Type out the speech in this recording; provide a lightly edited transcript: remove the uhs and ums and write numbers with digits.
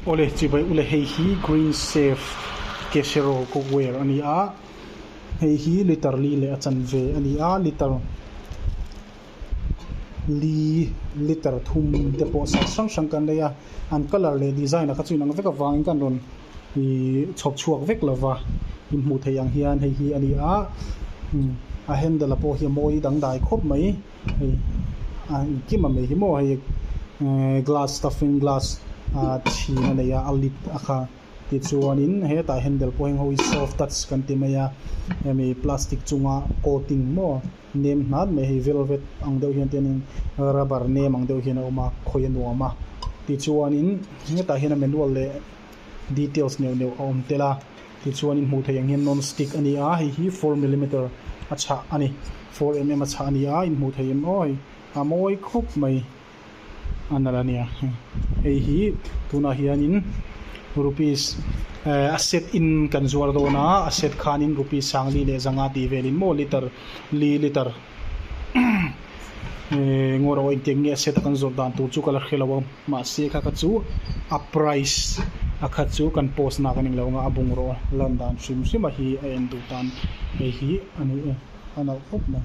Awle chibai ule hei hi green safe casserole cookware a ni a hei hi liter li leh a chanve a ni a liter li liter thum te pawh size hrang hrang kan nei a an colour leh design ah kha chu inang vek avangin kan rawn ihh chhawp chhuak vek lova in hmuh theih ang hian hei hi a ni a a handle ah pawh hi a mawi dangdai khawp mai. Hei a engkim a mai hi maw hei ehh glass stuffing glass ah chhin a nei a a lid a kha tichuanin hetah handle pawh heng ho hi soft touch kan ti mai a hemi plastic chunga coating maw nem hnat mai hei velvet ang deuh hian tianin rubber nem ang deuh hian a awm a khawi a nuam a tichuanin hetah hian a manual leh details neuh neuh a awm tel a. Tichuanin hmuh theih ang hian non stick a ni a, hei hi four millimeter a chhah a ni, four mm a chhah a ni a, inhmuh theih em aw hei a mawi khawp mai a nalh a nia hei hi tunah hianin rupees eh a set in kan zuar dawn a, a set khanin rupees sangli leh zanga tih velin maw liter li liter eh ngaw rawh engtiang nge a set a kan zawrh dan tur chu ka la hre lo a mahse kha kha chu a price a kha chu kan post na kan englo anga a bungraw lan dan hrim hrim a hi a en duh tan hei hi a ni e a nalh khawp mai.